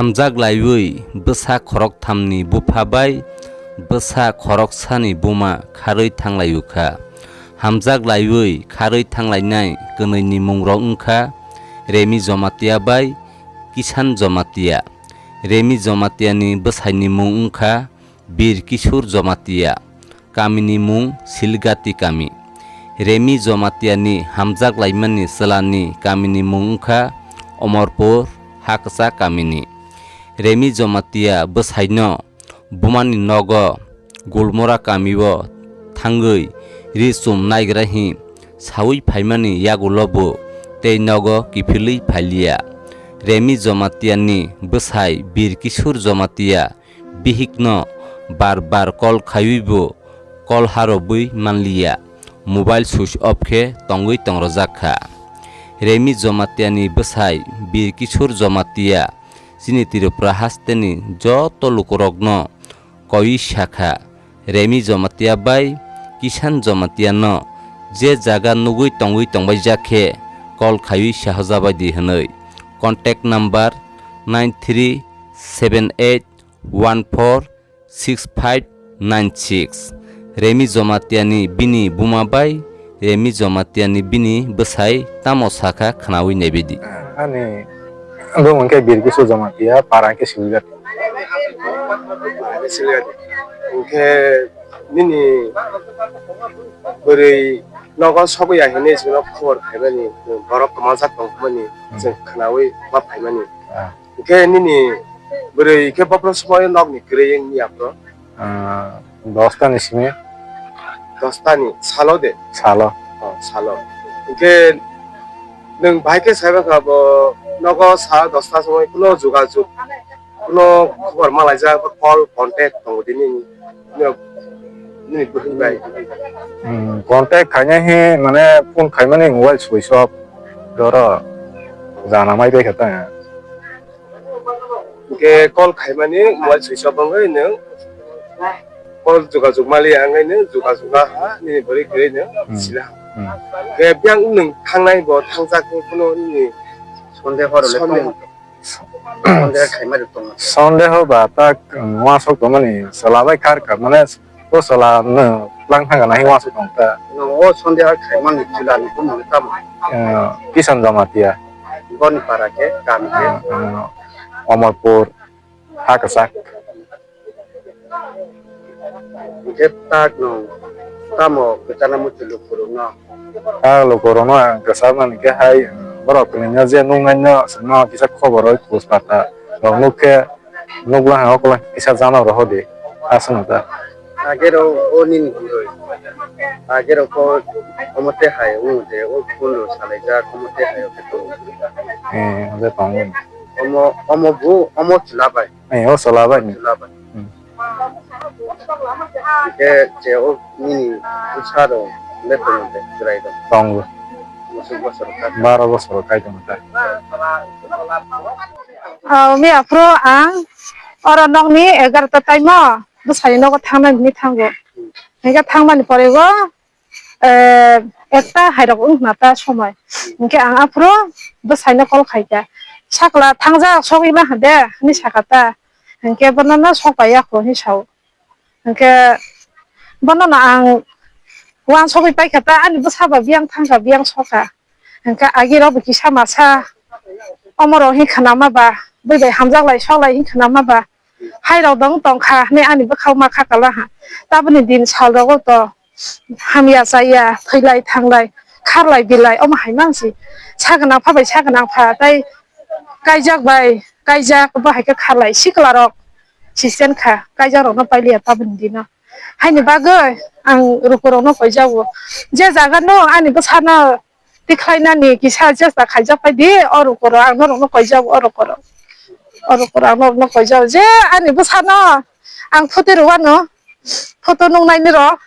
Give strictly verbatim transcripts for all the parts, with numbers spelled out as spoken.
Hamjak laiwi bwsa khorokthamni bupha bai bwsa khoroksani buma kharwi thanglaiwi kha. Hamjak laiwi kharwi thanglainai kwnwini mungrok wngkha Remi Jomatia bai Kisan Jomatia. Remi Jomatia ni bwsai ni mung wngkha Bir Kishore Jomatia, kami ni mung Silgati kami. Remi Jomatia ni hamjak laimani chwla ni kami ni mung wngkha Omorpur Hakcha kami ni. Remi Jomatia bwsai no buma ni nogo Gulmora kami o thangwi ri chum naigra hi sawi phaimani yagulo bo tei nogo kiphilwi phailiya. Remi Jomatia ni bwsai Bir Kishore Jomatia bihikno bar bar kol khaiwi bo kol harobwi manliya, mobile switch off khe tongwi tongrojak kha. Remi Jomatia ni bwsai Bir Kishore Jomatia chini Tripura hasteni joto lukurokno koiwi sakha, Remi Jomatia bai Kisan Jomatia no je jaga nugwi tongwi tongbaijak khe kol khaiwi sahojabaidi hwnwi. Contact number nine three seven eight one four six five nine six. Remi Jomatia ni bini buma bai Remi Jomatia ni bini bwsai tamo sakha khwnawi naibidi. Ani bumung khe Bir Kishore Jomatia, para khe Silgati. Hwnkhe nini bwrwi nogo sogwi ya hinwi chwngno khobor khaimani, borok kwmajak tongmani chwng khwnawi ma phaimani. Ah. Hwnkhe nini bwrwi khe bophro somoio nokni kwrwi wngya phro? Ah, dosta ni simi. Dosta ni salo de? Salo. Oh, salo. Hwnkhe nwng bahai khe saiba kha bo nogo sa dosta somoi kuno jogajog, kuno khobor malaijak, call, contact tongo de nini, nini, nini bwrwi bai? Hmm, contact khainai he, mane, phone khaimani mobile switch off, doro jana mai bai kha ta. Hwnkhe call khaimani mobile switch off wngwi nwng call jogajog maliya wngwi nwng jogajog ha nini bwrwi kwrwi nwng Hmm. sila. Hmm. Hwnkhe biyang nwng thangnai bo thangjak wng phano nini Sonde horo le sonde tong. Sonde khaima de tong. Sonde ho ba ta, um, wasok tongmani chwla bai kar kar mane. O chwla no lang thang gana hi wasuk tong ta. No, o Sunday ar khai man chwla ni bumung tamo? Eh, Kisan Jamatia. Boni para khe, kami khe? Eh, eh, Omorpur, ha kwchak. Hwnkhe tak no, tamo kwchana muchulu phuru no? A lukurokno ang kwchakmani khe hai, borok kwlwino je nuknaino chwngno kisa khobor rwi post pata rok nuk khe, nukla ha okla kisa jana rohor di, aswk ta. Agero o nini gurui, agero ko omote hai wng de, o phone rok salaijak, omote hai o khe tongo. Eh, omote tongo. Omo, omo bu, omo chwla bai. Eh, o chwla bai ni. Chwla bai. Hmm. Hwnkhe je o nini bwsa rok le tongo de, chwrai rok? Tongo. Bwswk bosor kha? Baro bosor khai tongo ta. O, miya phuru ang oro nokni egarota time o bwsani nogo thangnai hinwi thango. Hwnkhe thangmani pore o, eh, ekta hairok wng khna ta somoi. Hwnkhe ang aphuru bwsaino call khai kha. Sakla thangjak sogwi ma hade hinwi sakha ta. Hwnkhe bonono sok pai ya kho hinwi sao. Hwnkhe bonono ang uansogwi paikha ta, ani bwsa ba biyang thangkha, biyang sokha. Hwnkhe agirok bo kisa masa omorok hinwi khwnama ba, bui bai hamjaklai soklai hinwi khwnama ba, hairok dong tongkha hinwi ani bwkhao ma kha kala ha. Tabukni din salrogo to hamya chaya, thwilai thanglai, kharlai bilai, omo hai mansi. Sagwnang pha bai sagwnang pha, tai kaijak bai kaijak, bo hai khe kharlai siklarok. Sisen kha, kaijakrokno pailiya tabukni dino. Haini bagwi ang rukurokno koijago. Je jagano ani bwsano tikhlainani kisa chesta khaijak pai di, o rukurok ang norokno koijago, o rukurok. O rukurok ang norokno koijago. Je ani bwsano ang photo rwano, photo nuknaini rok.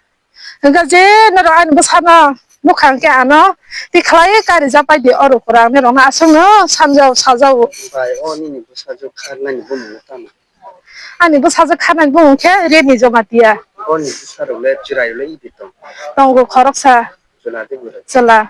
Hwnkhe je norok ani bwsano nukha hwnkhe ano tikhlai karijak pai di, o rukurok ang norokno aswkno sanjao, sajao. Bai, o nini bwsajwk kharnani bumung tamo? Ani bwsajwk kharnani bumung khe Reni Jamatia. Boni bwsarok le chwrairok le idi tong? Tongo khoroksa. Chwla de bwrwi? Chwla.